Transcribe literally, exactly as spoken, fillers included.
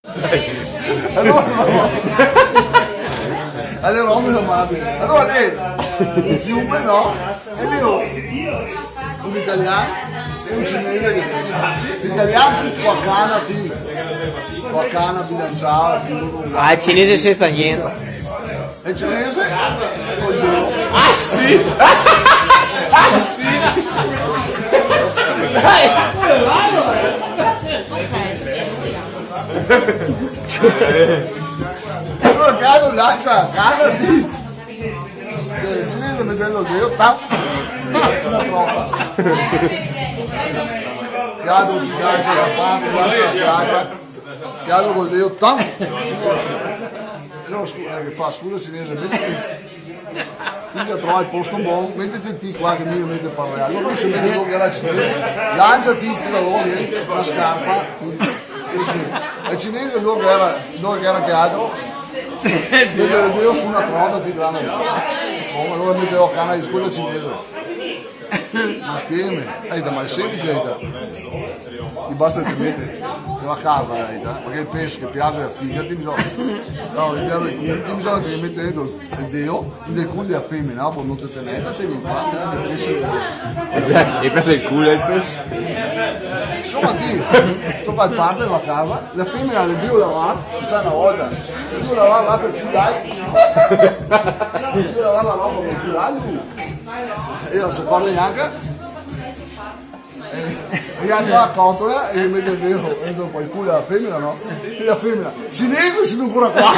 Alora, no. Alora, no, ma... Alora, lì, el fiume, no? E lì, un italian e un cinese che... L'italian co a cana, sì. Co a cana, bilanciava, sì. Ah, el cinese sensa gnente. El cinese? Ah, sì? Ah, sì? Dai. Alora, caro, lancia, cagati. El cinese metevo el deo, tam. Una tropa. Caro, ti piace la parte, lancia, caga. Caro col deo, tam. E alora, scu-, eh, che fa, scusa, cinese, metiti. Ti ga trovà el posto bon, metiti ti qua che mi me meto a parlar. Alora lu se mete dove che gera el cinese, lancia ti, ti da dove, eh, la scarpa, ti, cusì. E el cinese dove che gera, dove che gera che altro? Mete el deo su na trota, ti grande. Bon, alora mete la cana e scolta el cinese. Ma spiegame, eh, ma xe senplice, eh. Ti basta che te meti la carta, eh, parché el pes che piaxe la figa, ti bisogna, no, el piaxe el culo, ti bisogna che te meti dentro el deo, nel culo dela femena, dopo no te te meti, te vien qua, te, te pesi. E pesa el culo, el pes. Insoma, ti, sto par parte dela casa, la femena l'è drio lavar, ti sa, na volta, drio lavar là par culare, drio lavar la roba par culare, lu. E no se parla gnanca. Eh, e ghe dà la cotola e ghe mete dentro, dentro par el culo la femena, no? E la femena: "Cinese, sito ancora qua?"